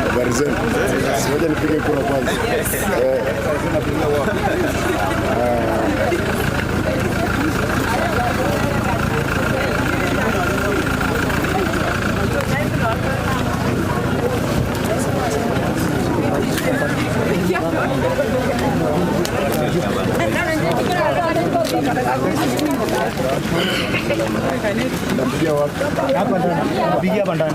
Habari zenu. Ngoja nipige kura kwanza. Eh. Napigia wapi? Napigia hapa ndani.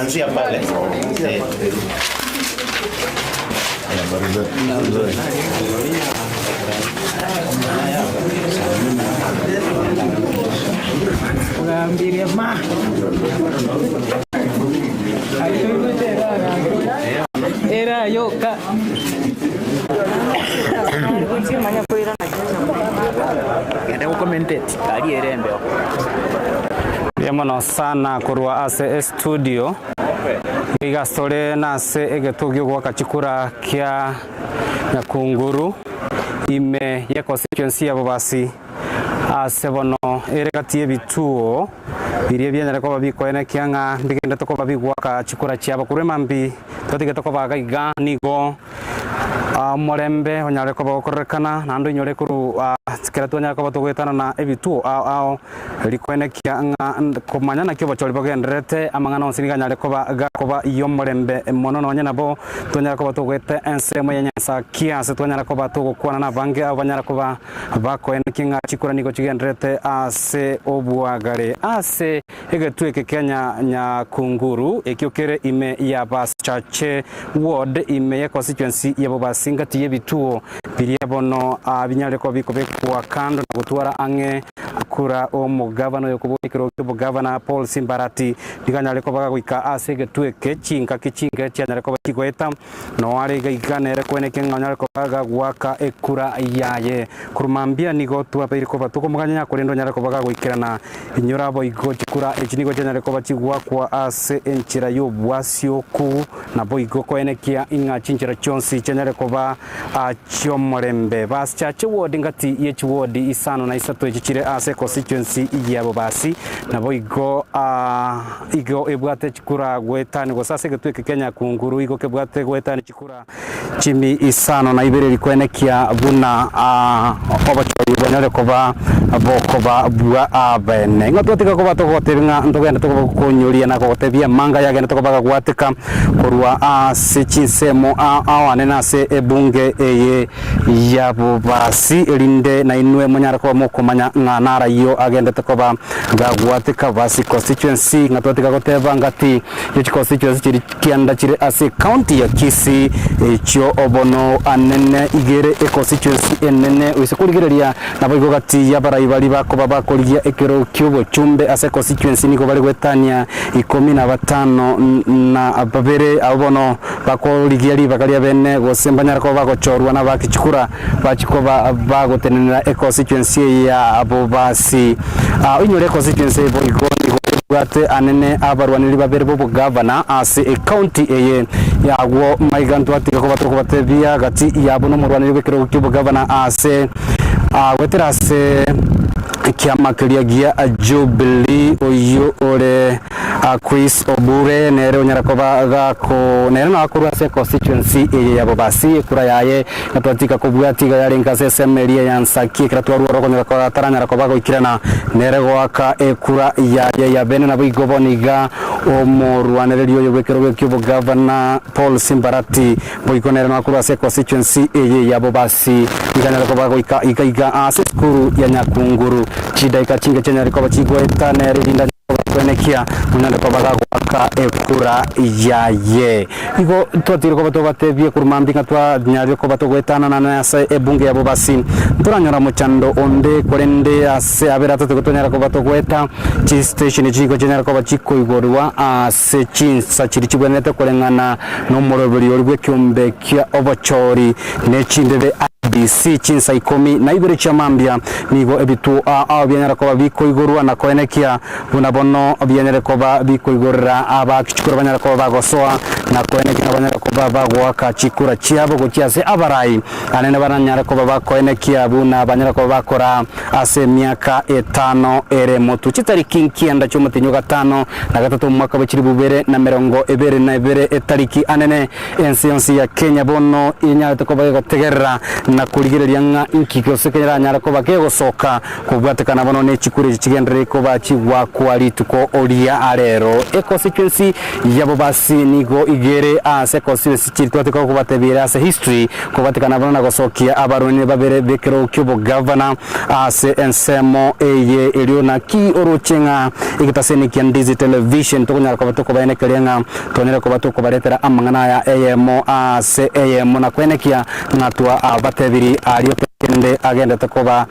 Anzia pale. Habari zenu. Era yoka. Genda gokomenteti aria ere embeo. Mbuya mono sana korwa ase estudio iga asore nase egetuo gi'ogoaka chikura kia Nyakunguru ime ye constituency ya Bobasi ase bono ere gati y'ebituo biria bianyare koba bikoenekia ng'a mbigenderete koba bigoaka chikura chiabo korwa emambi totigete koba iga iga nigo Omorembe onyare koba gokorerekana, naende oinyore korwa ekero twanyara koba togoetanana ebituo ao ao, rikoenekia ng'a komanya naki obochori bogendererete, amang'ana onsi nigo anyare koba gakoba y'omorembe mono nonye nabo twanyara koba togoeta ensemo ya Nyasakia ase twanyara koba togokwana nabange abwo banyara koba bakoenekia ng'a chikura nigo chigendererete ase obwagare ase Egetwe eke kia Nyakunguru, ekio kere ime ya Bachache Ward ime ye constituency ya Bobasi ngati y'ebituo biria bono binyare koba bikobekwa kando na gotwara ang'e kura omogavana oyo kobua ekerogo ki'obogavana Paul Simbarati nigo anyare koba gagoika ase egetwe eke chingaki chinke chianyare koba chigoeta Noare iga iga nere kweneke ng'a onyare koba gagoaka ekura yaye. Korwa mambia nigo twabeire koba tokomoganyanya, korende onyare koba gagoikerana. Inyora boigo chikura echi nigo chianyare koba chigoakwa ase enchera y'obwasioku, naboigo koenekia ing'a chinchera chionsi chianyare koba chi'omorembe. Basichache ward ngati ye chiward isano na isato echi chire ase constituency ya Bobasi, naboigo igo ebwate chikura goetania gose ase egetwe eke kia Nyakunguru igo kebwate goetania chikura chimi isano na ibere rikwenekia buna obochori bonyare koba bokoba bwa abene. Ing'o twatiga koba togotebia ng'a ntogende tokogonyoria na gogotebia amanga yagendete koba gagwateka korwa ase chinsemo ao anene ase ebunge eye ya bobasi erinde nainwe monyare koba mokomanya ng'a narayio agendete koba Gagwateka basi constituency ng'a twatiga goteba ngati ye chiconstituency chiri kianda chire ase ecounty ya Kisii echio obono anene igere econstituency enene oise korigereria naboigo gati y'abarai baria bakoba bakorigia ekero ki'obochumbe ase econstituency nigo bare goetania ikomi na batano na babere abwo bono bakorigia ribaga ria bene gose mbanyare koba bagochorwa nabaki chikura Bachia koba bagotenenera econstituency eye ya Bobasi. Oinyore econstituency eye boigo nigo ebwate anene abarwaneri babere b'obogavana ase ecounty eye yagwo maiga ntwatiga koba tokobatebia gati yabo nomorwaneri bw'ekerogo ki'obogavana ase goetera ase ekiama keria gia Jubilee oyio ore Chris Obure nere onyara koba gako nere nao akorwa ase econstituency eye ya Bobasi ekura yaye Na twatika kobua tiga yarenge ase esemo eria ya Nsaki, ekero twarua oro okonyora koba ataranyara koba goikerana nere goaka ekura yaye ya bene. Naboigo bono iga omorwanereri oyo bw'ekerogo ki'obogavana Paul Simbarati boigo nere noakorwa ase econstituency eye ya Bobasi. Ikanyare koba goika iga iga ase esukuru ya Nyakunguru. Chidaika chinke chianyare koba chigoeta nere erinde anyare koba kwenekia onyare koba gagoaka ekura yaye. Igo twatiire koba tobatebie korwa mambia ng'a twanyarire koba togoetanana ase ebunge ya bobasi. Ntoranyora mochando onde korende ase abere atato igo twanyara koba togoeta chistation echi igo chianyara koba chikoigorwa ase chinsa chiria chibwenerete koreng'ana nomoroberio oria bw'ekeombe kia obochori ne chindebe IEBC chinsa ikomi na ibere chia mambia nigo ebituo ao bianyara koba bikoigorwa na koenekia buna bono bianyare koba bikoigorera abaaki chikura banyare koba bagosoa na koenekia ng'a banyare koba bagoaka chikura chiabo gochia ase abarai anene baranyare koba bakoenekia buna banyare koba bakoraa ase emiaka etano ere motwe chitariki nkianda chi'omotenyi o gatano na gatato omwaka bwe chilifu ibere na emerongo ebere na ebere etariki anene Ense yonsi ya Kenya bono enyarete koba gegotegerera na korigereria ng'a inki gose keranyare koba kegosoka kobwatekana bono ne chikura echi chigenderere koba chigwakwa rituko ria arero. Econstituency ya Bobasi nigo igere ase econstituency chiri twateka kobatebia ere ase history kobwatekana bono na gosokia abarwani babere bekerogo kiobogavana ase ensemo eye erio naki oroche ng'a egetaseni kia Ndizi Television tokonyara koba tokobaenekeria ng'a Twanyare koba tokobaretera amang'ana aya eyemo ase eyemo, na kwenekia ng'a twabatebiri aria kende agendete koba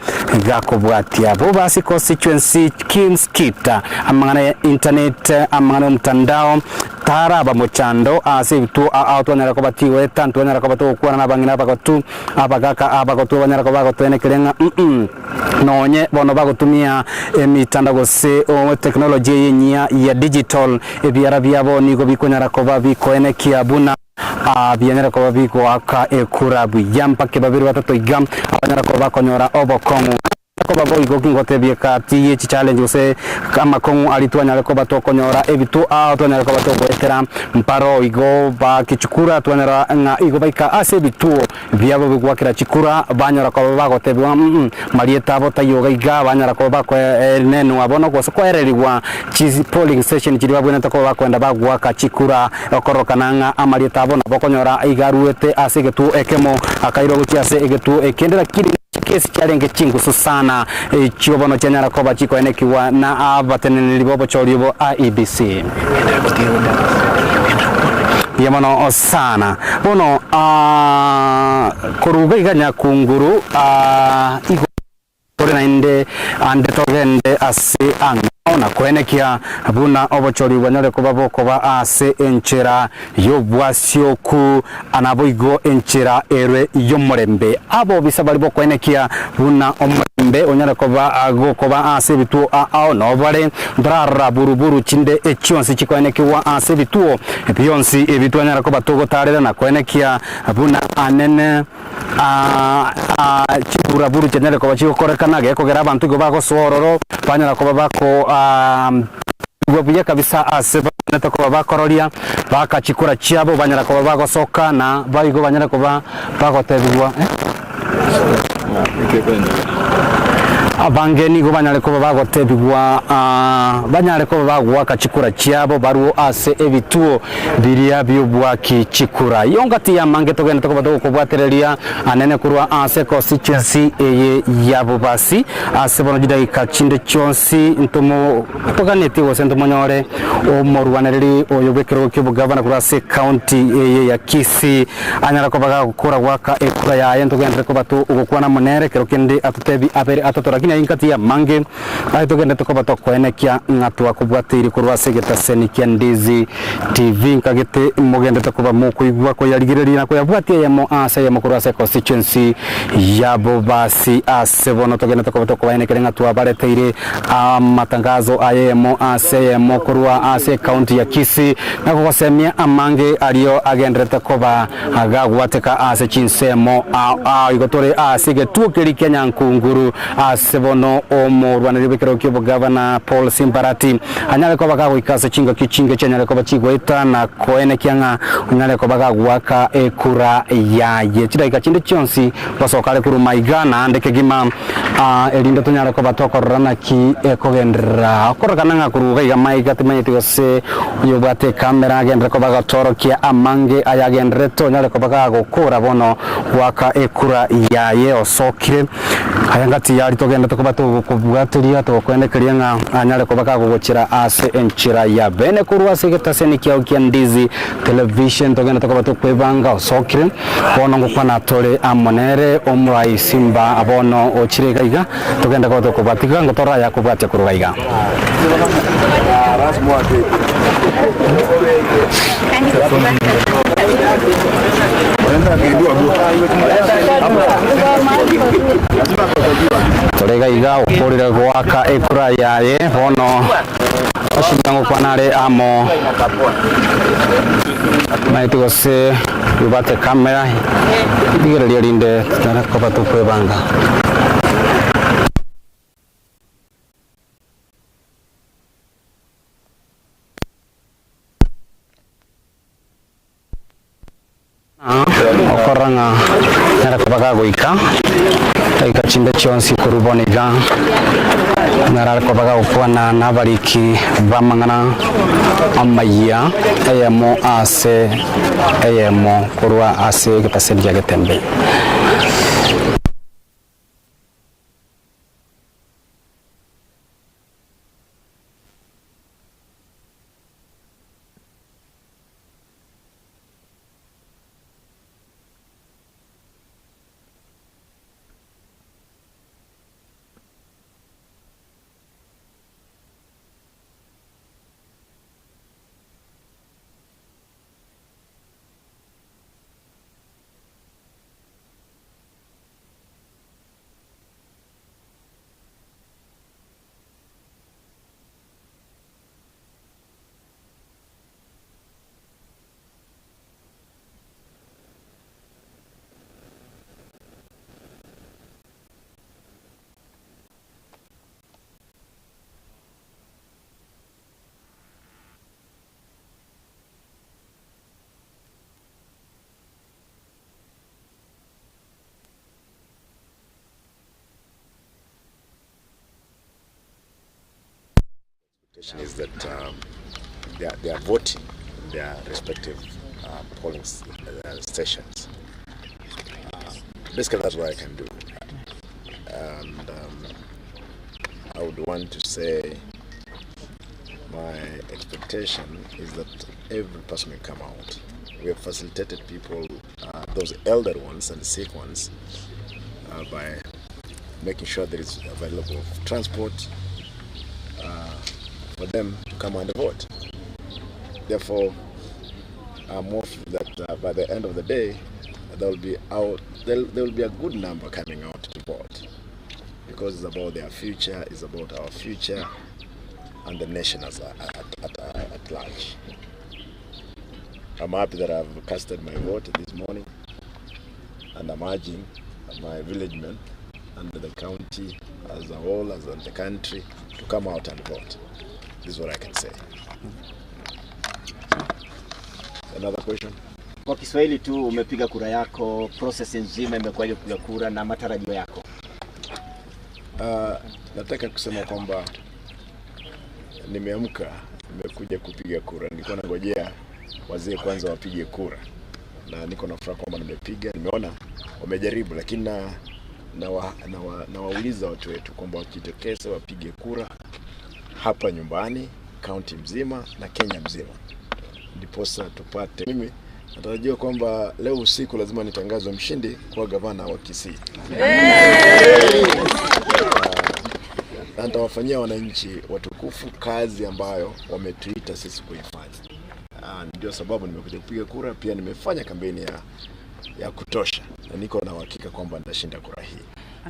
gakobwatia. Bobasi Constituency Kings Kit, amang'ana ya internet, amang'ana y'omotandao, taraba mochando ase ebituo ao twanyara koba tigoeta, ntwanyara koba togokwana nabang'ina abagotu, abagaka abagotu banyara koba bagotoenekeria ng'a mm. Nonye bono bagotumia emitandao gose technology eye enyia ya digital, ebiara biabo nigo bikonyara koba bikoenekia buna bianyare koba bigoaka ekura buya mpaka babere batato iga abanyara koba bakonyora obokong'u. Koba boigo kingotebie gati ye chichallenge gose amakong'u aria twanyare koba tokonyora ebituo ao twanyare koba togoetera mparo igo bakichukura twanyora ng'a igo baika ase ebituo biabo bigwakera chikura, banyora koba bagotebigwa ng'a marieta abo taiyo iga iga, banyora koba bakoenenwa bono gose koererigwa chi polling station chiria babwenerete koba bakoenda bagoaka chikura, okororokana ng'a amarieta abo nabo okonyora iga aruete ase egetuo ekemo akairwa gochia ase egetuo ekende lakini chikesi chiarenge chingusu sana echio bono chianyara koba chikoenekigwa na abateneneri b'obochori obo IEBC. Mbuya mono sana. Bono korwa iga iga nyakunguru igo tore naende ande togende ase ang'ao na koenekia buna obochori bwanyare koba bokoba ase enchera y'obwasioku naboigo enchera ere y'omorembe. Abobisa baria bokoenekia buna omorembe onyare koba gokoba ase ebituo ao nobare, ntorarora buruburu chinde chionsi chikoenekigwa ase ebituo bionsi ebi twanyara koba togotaarera na koenekia buna anene chiburaburu chianyare koba chigokorekana, gekogera abanto igo bagosoa ororo banyara koba bako Igwa buya kabisa ase baganete koba bakororia, baaka chikura chiabo, banyara koba bagosoka, na boigo banyare koba bagotebigwa. Abange nigo banyare koba bagotebigwa, banyare koba bagoaka chikura chiabo barwo ase ebituo biria bi'obwaki chikura. Yonga tiyamange togenderete koba togokobwatereria anene korwa ase constituency eye ya Bobasi ase bono chidakika chinde chionsi ntomo Toganetie gose ntomonyore omorwanereri oyo bw'ekerogo ki'obogavana korwa ase ekaunti eye ya Kisii anyare koba gagokora goaka ekura yaye. Ntogenderere koba togokwana amo nere ekero kende atotebi abere atato, lakini ayio nkati y'amange aye togenderete koba tokoenekia ng'a twakobwateirie korwa ase egetaseni kia Ndizi TV. Nkagete mogenderete koba mokoigwa koyarigereria na koyabwatia eyemo ase eyemo korwa ase econstituency ya Bobasi. Ase bono togenderete koba tokobaenekeria ng'a twabareteire Amatangazo ayemo ase eyemo korwa ase ekaunti ya Kisii na kogosemia amange ario agenderete koba gagwateka ase chinsemo ao ao. Igo tore ase egetuo keria kia Nyankunguru ase. ase bono omorwaneri bw'ekerogo ki'obogavana Paul Simbarati anyare koba kagoika ase chingaki chinge chianyare koba chigoeta na koenekia ng'a onyare koba kagoaka ekura yaye chidakika chinde chionsi gosoka are korwa maiga naende kegima erinde tonyare koba tokorora naki ekogenderera. Okororekana ng'a korwa iga iga maiga timanyeti gose oyobwate ekamera agenderere koba agotorokia amange ayagendererete onyare koba kagokora bono goaka ekura yaye osokire. Aya ngati yaria togenderete koba togokobwateria togokoenekeria ng'a anyare koba kagogochera ase enchera ya bene korwa ase egetaseni kiao kia Ndizi Television togenderete koba tokwebanga osokire. Bono ngokwana tore amo nere omorai Simba bono ochire iga iga togende koba tokobwatiga ngo torore ayakobwatia korwa iga. Tore iga iga okorire goaka ekura yaye bono Simba ngokwana are amo Maeti gose bibate camera rigereria rinde tonyare koba tokwebanga. Okorora ng'a nere koba gagoika goika chinde chionsi korwa bono iga, nere are koba gagokwana nabariki b'amang'ana amayia, eyemo ase eyemo korwa ase egetaseri gia Getembe. Expectation is that they, are, they are voting in their respective polling stations. Basically, that's what I can do. And I would want to say my expectation is that every person will come out. We have facilitated people, those elder ones and the sick ones, by making sure there is available transport for them to come and vote. Therefore, I'm hopeful that by the end of the day, there will be out, there, there will be a good number coming out to vote, because it's about their future, it's about our future, and the nation as a, at large. I'm happy that I've casted my vote this morning, and I'm urging my village men and the county as a whole, as the country, to come out and vote. This is what I can say. Another question? Kwa Kiswahili tu, umepiga kura yako, process nzima imekuwaje kupiga kura na matarajio yako? Nataka kusema kwamba nimeamka, nimekuja kupiga kura. Nilikuwa nangojea wazee kwanza wapige kura, na niko na furaha kwamba nimepiga. Nimeona wamejaribu, lakini nawauliza watu wetu kwamba wajitokeze wapige kura hapa nyumbani, kaunti mzima na Kenya mzima, ndiposa tupate. Mimi natarajia kwamba leo usiku lazima nitangazwe mshindi kwa gavana wa Kisii. Na nitawafanyia wananchi watukufu kazi ambayo wametuita sisi kuifanya. Ndio sababu nimekuja kupiga kura. Pia nimefanya kampeni ya kutosha na niko na uhakika kwamba nitashinda kura hii.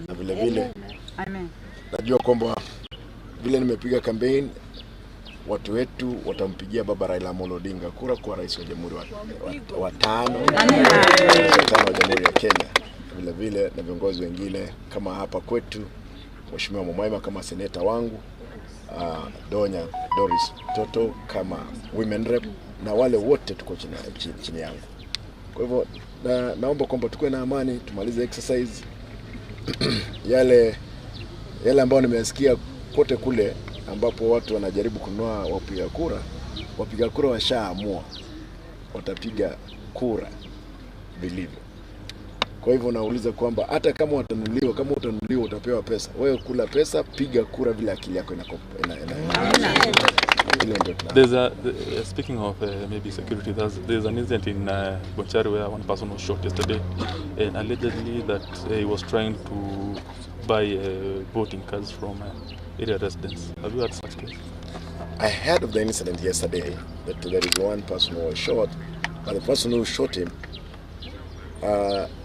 Na vile vile Amen. najua kwamba vile nimepiga kampeni, watu wetu watampigia baba Raila Amolo Odinga kura kuwa rais wa jamhuri wa tano wa Jamhuri ya Kenya. Vile vile na viongozi wengine kama hapa kwetu Mheshimiwa Momoima kama seneta wangu, Donya Doris Toto kama women rep na wale wote tuko chini, chini, chini yangu. Kwa hivyo na, naomba kwamba tukuwe na amani, tumalize exercise yale yale ambayo nimesikia kote kule ambapo watu wanajaribu kununua wapiga kura, wapiga kura washaamua watapiga kura vilivyo. Kwa hivyo nauliza kwamba hata kama watanunuliwa, kama utanunuliwa utapewa pesa, wewe kula pesa, piga kura vile akili yako inako ina, ina, ile ndio tuna There's a speaking of maybe security. There's an incident in Bonchari where one person was shot yesterday, and allegedly that he was trying to buy voting cards from area residents. Have you heard such case? I heard of the incident yesterday that there is one person who was shot, but the person who shot him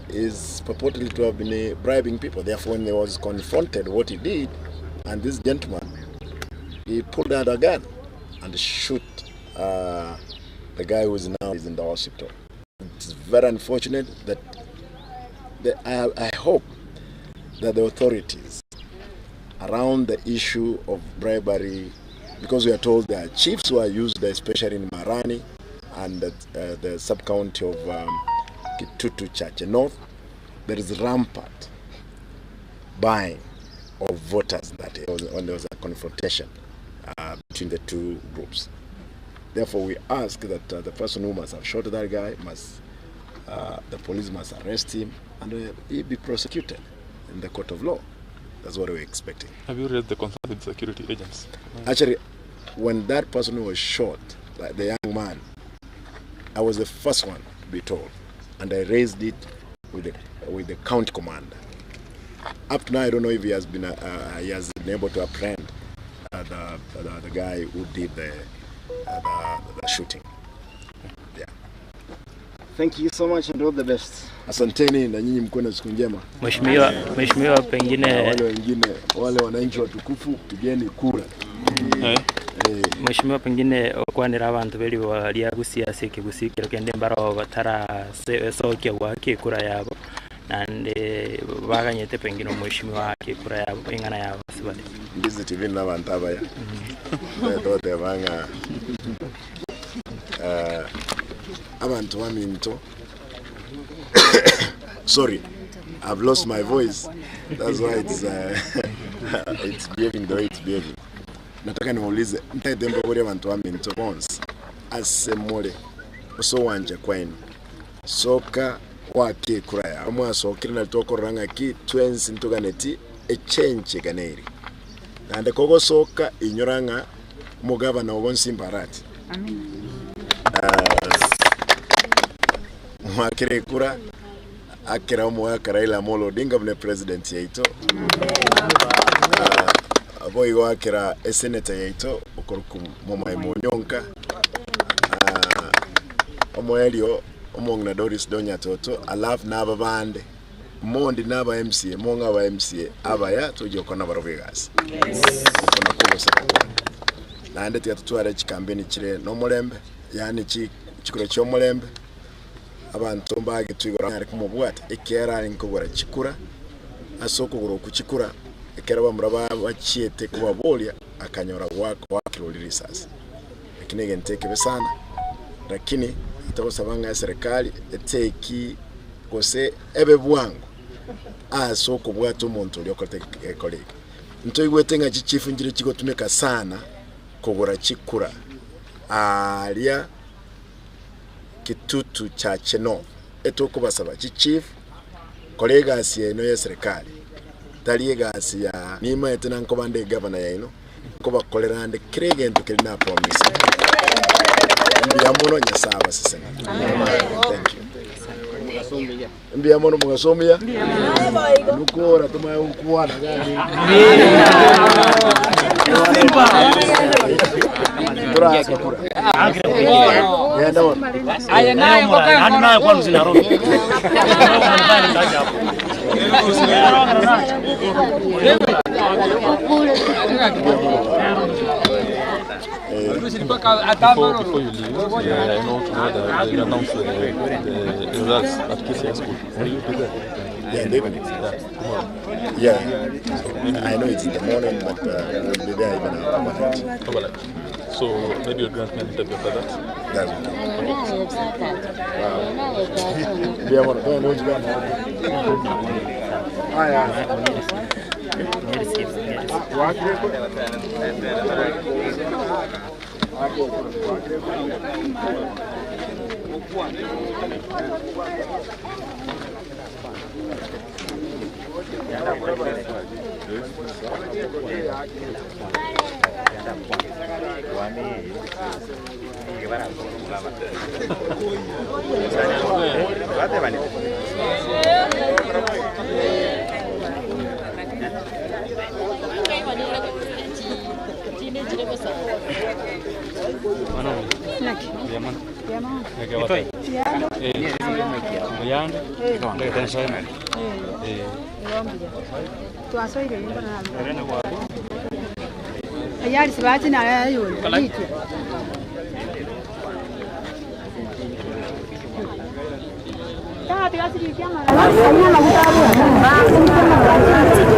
is purportedly to have been bribing people. Therefore, when he was confronted what he did, and this gentleman, he pulled out a gun and shoot the guy who is now is in the hospital. It's very unfortunate that I hope that the authorities around the issue of bribery, because we are told there are chiefs who are used, especially in Marani and the sub-county of Kitutu Chache North, there is rampant buying of voters that when there was a confrontation between the two groups. Therefore, we ask that the person who must have shot that guy must, the police must arrest him and he be prosecuted in the court of law. That's what we're expecting. Have you raised the concern with security agents? Actually, when that person was shot, like the young man, I was the first one to be told, and I raised it with the county commander. Up to now, I don't know if he has been he has been able to apprehend the guy who did the shooting. Yeah. Thank you so much and all the best. Asanteni na nyinyi mkuwe na siku njema. Mheshimiwa, pengine Na wale wengine, wale wananchi watukufu, pigeni kura. Mheshimiwa, pengine okwanera abantu beri baria gusiasa ekegusii kende mbaro batara sokia gwake kura yabo nande baganyete pengine omheshimiwa ake kura yabo eng'ana yabo sibate. Ndizi TV n'abantu abaya totebanga abantu baminto. Sorry, I've lost my voice, that's why it's behaving the way it's behaving. Nataka niwaulize ntaete bori abantu baminto bonse asemole oso wanje kwenu soka wake kura ya omwasokire na tokorora ng'aki twensi ntuganeti echenche ganeri nande kogosoka inyora ng'a omogavana ogo Nsimba Arati mwakire kura akira omogaka Raila Amolo Odinga bune president yaito boigo akira esenator yaito okoruku momae monyonka omoerio omong'ina Doris Donya Toto alafu n'aba bande mondi n'aba MCA mong'a aba MCA abaya tujokona barobe gasi okona kugosaba kwane naende tiga tutware chikampeni chire nomolembe yani chikura chiomolembe abantu mbage twigora ari kumubwata ekera ari nkogora chikura ase okogora oku chikura ekera bamura bachiete kubaboria akanyora wako wakirori risasi lakini egento ekebe sana lakini togosaba ng'a serikali eteki gose ebe bwango ase okobwata omonto oria okorete ekora eke ntoigwete ng'a chichifu nchire chigotumeka sana kogora chikura aria Kitutu Chache North etokobasaba chichief kora egasi yaino ya serikali tari egasi ya nimaete na nkobande egavana yaino nkobakorera ande kera egento keri na promise mbuya mono Nyasaye abaseseni. Thank you. Mbuya mono mugasomia nukora tumaye ukwana gani turaka kura yenda bono Hadi naye kwa mzee Nairobi. Before you leave, I know tomorrow they will announce the results at Kisii High School. Will you be there? Yeah, in the evening. Yeah, tomorrow. Yeah. I know it's in the morning, but we'll be there even overnight. Overnight. So maybe you'll grant me an interview after that. That's okay.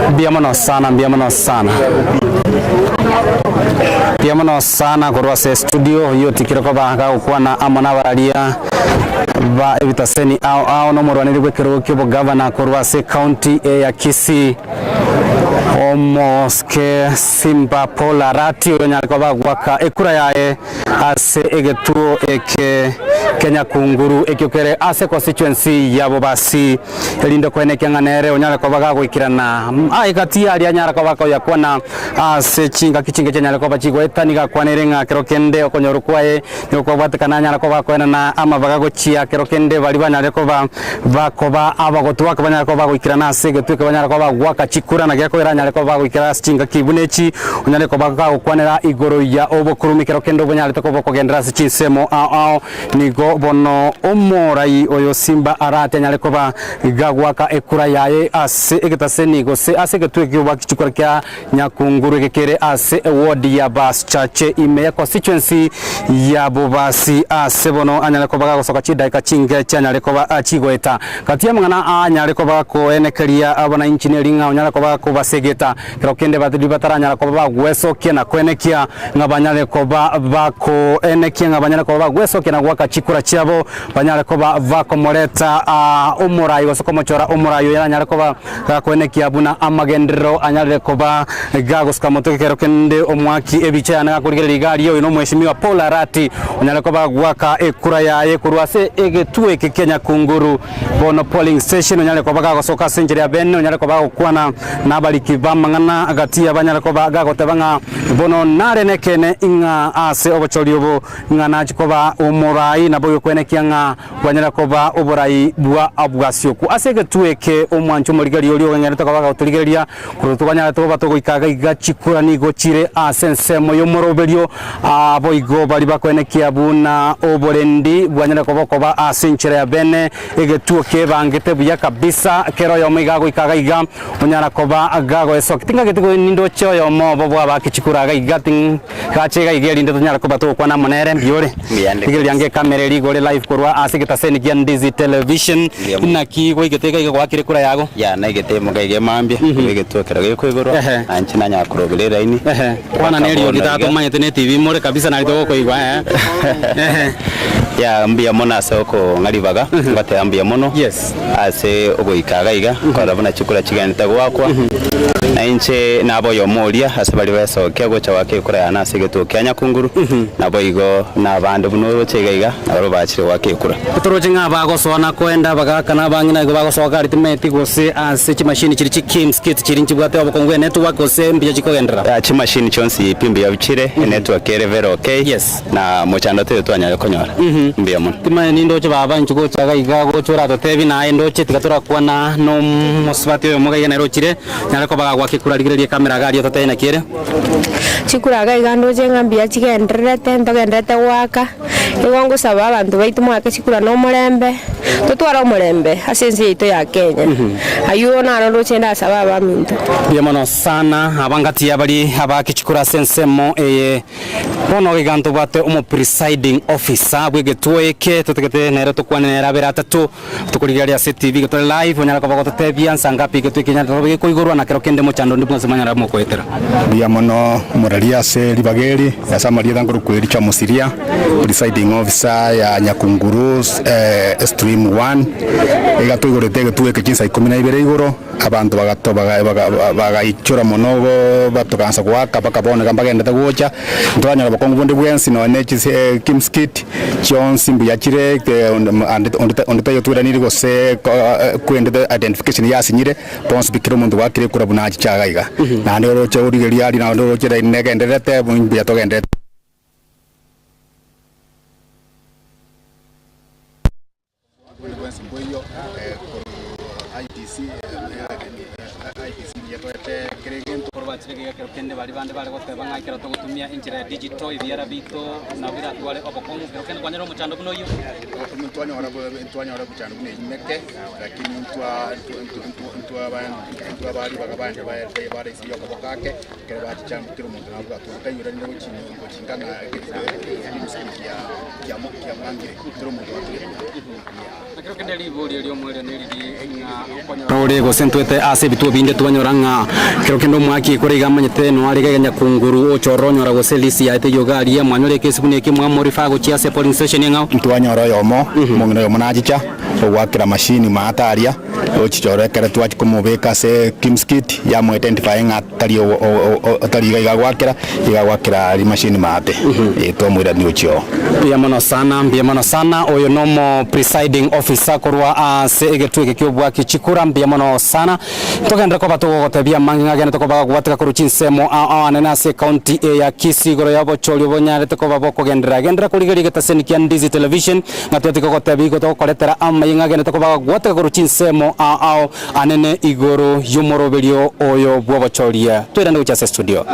Mbuya mono sana, mbuya mono sana. Mbuya mono sana korwa ase estudio oyio otikire koba gagokwana amo nabararia ba ebitaseni ao ao na omorwaneri bw'ekerogo ki'obogavana korwa ase ecounty eya Kisii Omosike Simba Paul Arati oyo onyare koba agoaka ekura yaye ase egetuo eke kia Nyakunguru ekio kere ase constituency ya Bobasi erinde koenekia ng'a nere onyare koba gagoikerana aye gati aria anyare koba akoyakwana ase chingaki chinge chianyare koba chigoeta nigo akwanere ng'a kero kende okonyorwa kwaye nigo kwabwatekana anyare koba akoenana amabaga gochia kero kende baria banyare koba bakoba abagotu bake banyare koba bagoikerana ase egetwe eke banyare koba bagoaka chikura na gekoira anyare koba bagoikera ase chingaki buna echi onyare koba gagokwanera igoro ya obokurumi kero kende obonyarete koba okogenderera ase chinsemo ao ao nigo bono omorai oyo Simba Arati anyare koba gagoaka ekura yaye ase egetaseni gose ase egetwe ki'obwaki chikura kia Nyakunguru eke kere ase eward ya Bas-Chache ime ya constituency ya Bobasi ase bono anyare koba gagosoka chidaeka chinke chianyare koba chigoeta. Gati y'amang'ana aa anyare koba gakoenekeria abananchi neri ng'a onyare koba gakobasegeta kero kende batiri bataranyara koba bagwesokia na koenekia ng'a banyare koba bakoenekia ng'a banyare koba bagwesokia na goaka chikura chiabo banyare koba bakomoreta omorai gose komochora omorai oyo aranyare koba Gakoenekia buna amagenderero anyarire koba gagosuka motwe ekero kende omwaki ebicha yane gakorigereria iga aria oyo nomweshimiwa Paul Arati onyare koba goaka ekura yaye korwa ase egetuo eke kia Nyakunguru bono polling station onyare koba gagosoka ase enchera ya bene onyare koba gagokwana nabariki bamang'ana gati abanyare koba gagoteba ng'a bono nare nekeene ing'a ase obochori obo ng'a nachie koba omorai naboigo kwenekia ng'a Bwanyare koba oborai bwa bwasioku ase egetwe eke, omwancho omorigereria oria ogeng'erete koba agotorigereria, korwa twanyarete koba togoika iga iga chikura nigo chire ase ensemo y'omoroberio, boigo baria bakoenekia buna oborendi bwanyare koba okoba ase enchera ya bene, egetuo kebangete buya kabisa, kera oyomo iga agoika iga iga, onyara koba gagoesokia. Tingageti nindoche oyomo obo bw'abaaki chikura iga iga, Gacha iga iga erinde tonyare koba togokwana amo nere. Mbuya ore? Mbuya Rigereria ange ekamera eria igore live korwa ase egetaseni kia Ndizi Television. Mbuya mono. Naki gwaigete iga iga goakire ekura yago? Ya naigete imoka iga emambia, korwa egetuo ekero gekoigorwa, Ehe. na inche nanyara korobera eraini, Ehe. Kwana mpaka neriogi bono tata iga. omanyete ne TV more kabisa nari togokoigwa eeh. Ehe. Ya mbuya mono ase okong'a ribaga, ngoteba mbuya mono. Yes. Ase ogoika iga iga, nkorora buna chikura chigenderete goakwa, na inche nabe oyomo oria ase baria besokia gocha goaka ekura yane ase egetuo kia nyakunguru, naboigo nabande buna oroche iga iga, nabarabwo bachire goaka ekura. Toroche ng'a bagosoa na koenda abagaaka na abang'ina igo bagosoa gari timeti gose ase chimashini chiria chi KIMS kit chiria nchibwate obokongu bwe network gose mbuya chikogenderera. Chimashini chionsi pi mbuya chire, enetwork ere very okay. Yes. Na mochando toyo twanyare konyora. Mbuya mono. Timanyeti nindoche baba inche gocha iga iga gocha oratotebi naye ndoche tiga torakwana nomosubati oyomo iga iga nere ochire nyare koba gagoaka ekura rigereria ekamera iga aria ototebi naki ere. Chikura iga iga ndoche ng'a mbuya chigendererete ntogendererete goaka, Nigo ngosaba abanto baito moake chikura nomorembe, totware omorembe ase ense yaito ya Kenya. Ayio naro ndoche ndasabe abaminto. Mbuya mono sana abangati abari abaake chikura ase ensemo eye. Bono iga ntobwate omo presiding officer bw'egetuo eke totagete nere tokwane nere abere atato tokorigereria ase TV iga tore live onyare koba gototebia nsa ngapi egetuo eke nyarete koba gekoigorwa na kero kende mochando onde bwensi mwanyara mokoetera. Mbuya mono omoreri ase ribaga eri, ase amarieta nkorokwa Ericha Mosiria, presiding officer ya Nyakunguru stream one. Iga toigorete egetuo eke chinsa ikomi na ibere igoro. Abanto bagaichora mono batogansa goaka mpaka bono iga mbagendete gocha, ntwanyora bokong'u bonde bwensi nonya ne chikimskit chionsi mbuya chire onde taiyo otweraniri gose kwendete identification yasinyire, bonsi pi kera omonto gwakire ekura buna achiche iga iga. Naende oroche origereria aria naende oroche line negendererete mbuya togendererete. Korwa bachire iga ekero kende baria bande bare goteba ng'a ekero togotumia enchera ya digital ebiara biito nabo biratware obokong'u, ekero kende kwanyora omochando buna oyio. Ntwanyora omochando buna eyio meke, lakini ntwa ribaga bande bare ase okoboko ake, ekero bachicha kera omonto nabwate otaiyoranire gochinga ng'a kiamwangire, kera omonto akire. Ore gose ntwete ase ebituo binde twanyora ng'a kero kende omwaki ekore iga amanyete noare iga nyakunguru ochorora onyora gose list yaye teiyo iga aria mwanyora ekesi buna eke mwamorifaa gochia ase polling station eng'ao. Ntwanyora oyomo, omong'ina oyomo nachicha, ogoakera machine maate aria, ochichora ekero twachia komobeka ase kimskit, yamo identify ng'a tari tari iga iga agoakera, iga agoakera aria machine maate, eh twamoirania gochia oo. Mbuya mono sana, mbuya mono sana. Oyo nomo presiding officer korwa ase egetuo eke ki'obwaki chikura, mbuya mono sana. Togenderere koba togogotebia amange ng'a agende tokoba gogwateka korwa chinsemo ao ao anene ase ecounty eye ya Kisii igoro ya obochori obonyarete koba bokogenderera. Genderera korigereria egetaseni kia Ndizi Television ng'a twatike gogotebia igo togokoretera amaye ng'a agende tokoba gogwateka korwa chinsemo ao ao anene igoro y'omoroberio oyo bw'obochoria. Toirane gochia ase estudio.